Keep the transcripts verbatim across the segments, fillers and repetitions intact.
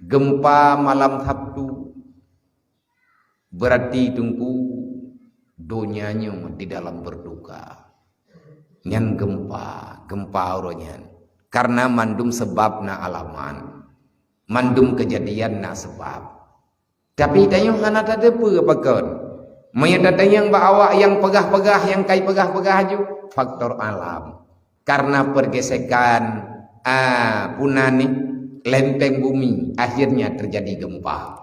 Gempa malam Sabtu, berarti Teungku, donya nyoe di dalam berduka. Nyan gempa, gempa uroe nyan. Karena mandum sebab na alamat. Mandum kejadian na sebab. Tapi tanyoe hana tateupeue pakon. Meunyoe tatanyong bak awak nyang peugah-peugah, nyang kai peugah-peugah aju, faktor alam. Karena pergesekan, ah, puna ni, lempeng bumi, akhirnya terjadi gempa.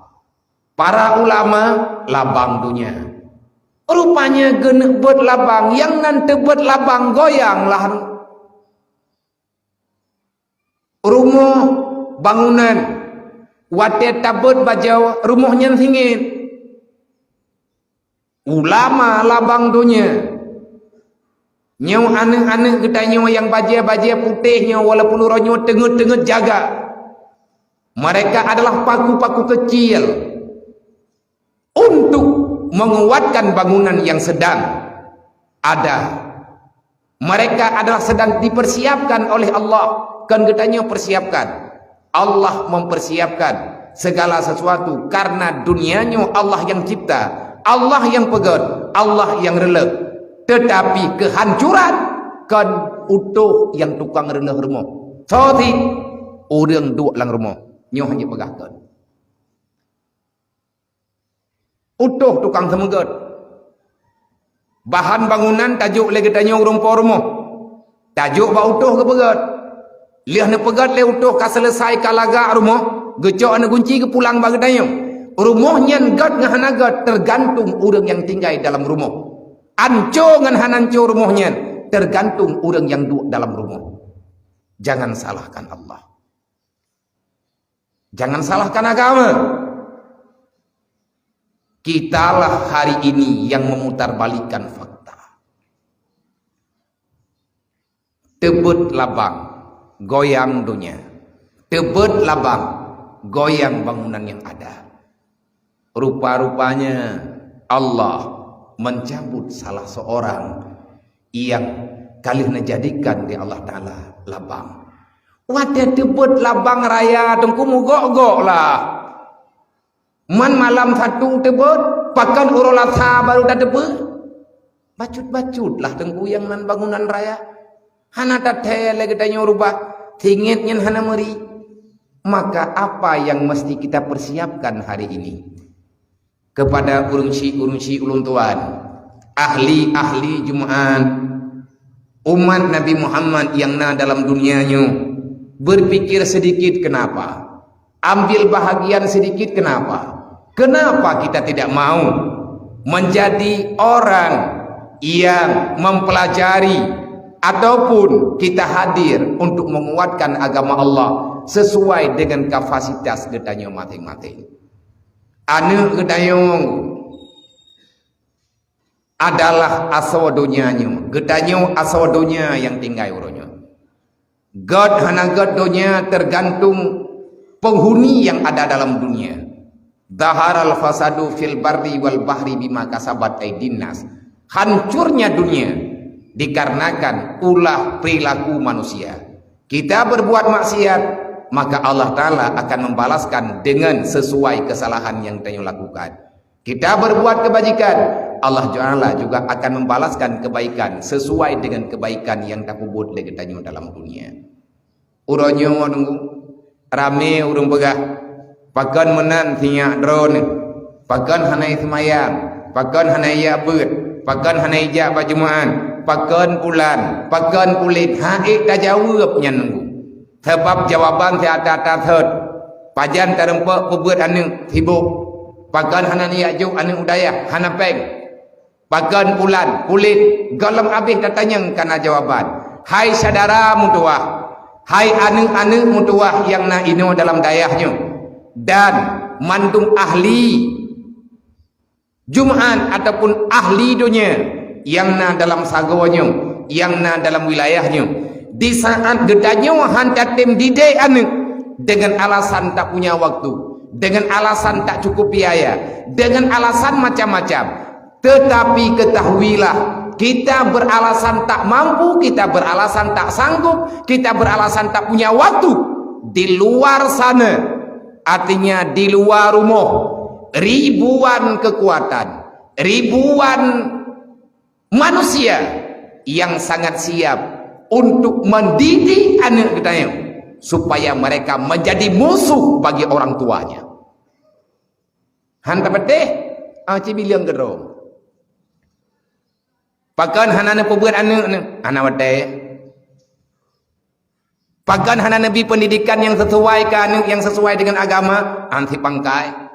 Para ulama labang donya. Rupanya geuneuk beuet labang, nyang nan teubeuet labang goyang lah. Rumoh, bangunan, watée tabeuet bajée rumoh nyan singiet. Ulama labang donya. Nyoe aneuëk-aneuëk geutanyoe nyang bajée-bajée putéh nyoe, walaupun uroe nyoe teungeut-teungeut jaga. Mereka adalah paku-paku kecil untuk menguatkan bangunan yang sedang ada. Mereka adalah sedang dipersiapkan oleh Allah. Kon geutanyoe persiapkan. Allah mempersiapkan segala sesuatu karena dunia nyoe Allah yang cipta, Allah yang peugét, Allah yang reuloh. Tetapi kehancuran kon utôh nyang tukang reuloh rumoh. Soe sit? Ureuëng duek lam rumoh. Nyoe hana peugah kon. Utôh tukang seumeugét. Bahan bangunan tajok lé geutanyoe ureuëng po rumoh. Tajok bak utôh geupeugét. Lheueh neupeugét lé utôh ka seuleusai ka lagak rumoh, geucok aneuëk gunci geupulang bak geutanyoe. Rumoh nyan gét ngon hana gét tergantung ureuëng nyang tinggai dalam rumoh. Anco ngon hana anco rumoh nyan tergantung ureuëng nyang duek dalam rumoh. Jangan salahkan Allah. Jangan salahkan agama. Kitalah hari ini yang memutarbalikkan fakta. Teubeuet labang, goyang donya. Teubeuet labang, goyang bangunan yang ada. Rupa-rupanya Allah mencabut salah seorang yang ka lheueh neujadikan lé Allah Taala labang. Watée teubeuet labang raya Teungku meugok-gok lah. Man malam Sabtu teubeuet, pakon uroe Lasa baru tateupeue? Bacut-bacut lah Teungku nyang nan bangunan raya. Hana tathée lé geutanyoe rubah, singiet nyan hana meuri. Maka apa yang mesti kita persiapkan hari ini? Kepada ureuëng syik-ureuëng syik ulôn tuan, ahli-ahli Jumat, umat Nabi Muhammad nyang na dalam dunia nyoe, berpikir sedikit kenapa? Ambil bahagian sedikit kenapa? Kenapa kita tidak mau menjadi orang yang mempelajari ataupun kita hadir untuk menguatkan agama Allah sesuai dengan kapasitas geutanyoe maséng-maséng? Aneuëk geutanyoe adalah asoe donya nyoe. Geutanyoe asoe donya nyang tinggai uroe nyoe. Gét hana gét donya tergantung penghuni yang ada dalam dunia. Zaharal fasadu fil barri wal bahri bima kasabat aidin nas. Hancurnya dunia dikarenakan ulah perilaku manusia. Kita berbuat maksiat, maka Allah Taala akan membalaskan dengan sesuai kesalahan yang kita lakukan. Kita berbuat kebajikan, Allah Taala juga akan membalaskan kebaikan sesuai dengan kebaikan yang tapeubuet lé geutanyoe dalam dunia. Uroe nyoe Teungku, ramé ureuëng peugah, pakon meunan sinyak droeneuh, pakon hana seumayang, pakon hana jak beuet, pakon hana jak bak Jumat, pakon pulan, pakon pulan, han ék tajaweueb nyan Teungku. Sabab jawaban siat-siat that. Pajan tarumpok peubeuet aneuëk sibok. Pakon hana neujak jok aneuëk u dayah, hana péng. Pakon pulan, pulan, gohlom abéh tatanyong kana jawaban. Hai syedara meutuwah, hai aneuëk-aneuëk meutuwah nyang na inoe dalam dayah nyoe, dan mandum ahli Jumat ataupun ahli donya nyang na dalam sagoe nyoe, nyang na dalam wilayah nyoe. Di saat geutanyoe han tatem didik aneuëk dengan alasan tak punya waktu, dengan alasan tak cukup biaya, dengan alasan macam-macam. Tetapi ketahuilah, kita beralasan tak mampu, kita beralasan tak sanggup, kita beralasan tak punya waktu. Di luar sana, Artinya di luar rumoh, ribuan kekuatan, ribuan manusia yang sangat siap untuk mendidik aneuk geutanyoe supaya mereka menjadi musuh bagi orang tuanya. Han tapatéh, ah, cibileung keudroe. Pakon hana neupeubuet aneuk nyoe? Hana watée. Pakon hana neubi pendidikan nyang sesuai keu aneuk, nyang sesuai dengan agama? Han sipangkai.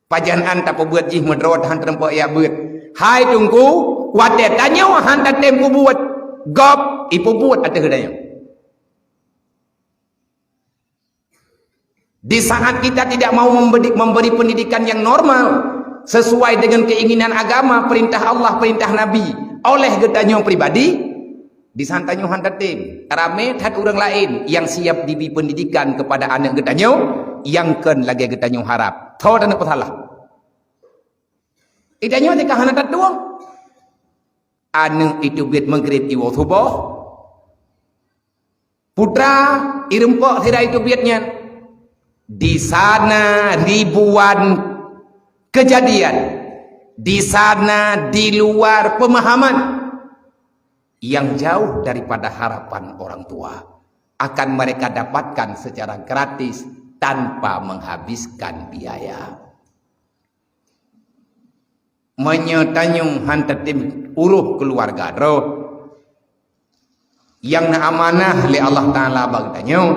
Pajan an tapeubuet jih meudroe han teurumpok jak beuet. Hai Teungku, watée tanyoe han tatem peubuet, gob ipeubuet ateueh tanyoe. Di saat kita tidak mau memberi, memberi pendidikan yang normal sesuai dengan keinginan agama, perintah Allah, perintah Nabi, oleh geutanyoe pribadi, di saat tanyoe han tatem, ramé that ureuëng laén yang siap dibi pendidikan kepada aneuk geutanyoe, nyang kon lagée geutanyoe harab. Tho dan peusalah. Geutanyoe teuka hana tatueng. Aneuk itu bit meugrib iwoe suboh. Putra irumpok sira itu bit nyan. Di sana ribuan kejadian. Di sana di luar pemahaman yang jauh daripada harapan orang tua akan mereka dapatkan secara gratis tanpa menghabiskan biaya. Meunyoe tanyoe han tatem uroh keuluwarga droe nyang na amanah lé Allah Taala bak geutanyoe,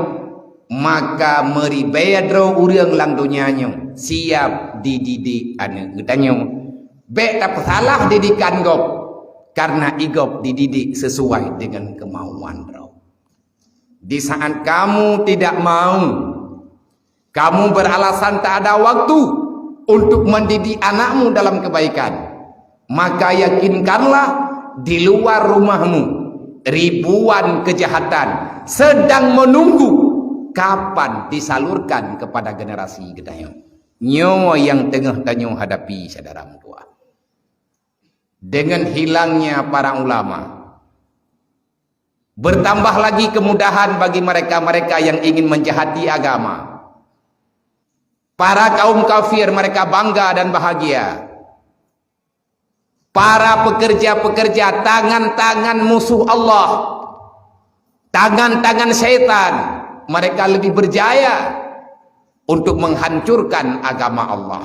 maka meuribée droe ureuëng lam donya nyoe siab dididik aneuk geutanyoe. Bék tapeusalah didikan gob, karena igob dididik sesuai dengan kemauan droe. Di saat kamu tidak mau, kamu beralasan tak ada waktu untuk mendidik anakmu dalam kebaikan, maka yakinkanlah di luar rumahmu ribuan kejahatan sedang menunggu kapan disalurkan kepada generasi geutanyoe. Nyoe nyang teungoh tanyoe hadapi, syedara meutuah. Dengan hilangnya para ulama, bertambah lagi kemudahan bagi mereka-mereka yang ingin menjahati agama. Para kaum kafir mereka bangga dan bahagia. Para pekerja-pekerja tangan-tangan musuh Allah, tangan-tangan syaitan, mereka lebih berjaya untuk menghancurkan agama Allah.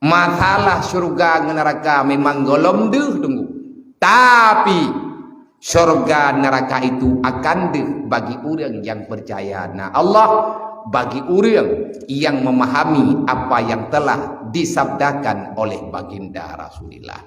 Masalah syurga ngon neuraka memang gohlom deuh, Teungku. Tapi, syurga neuraka itu akan deuh bagi ureuëng nyang peucaya na Allah, bagi ureuëng nyang memahami apa yang telah disabdakan oleh Baginda Rasulullah.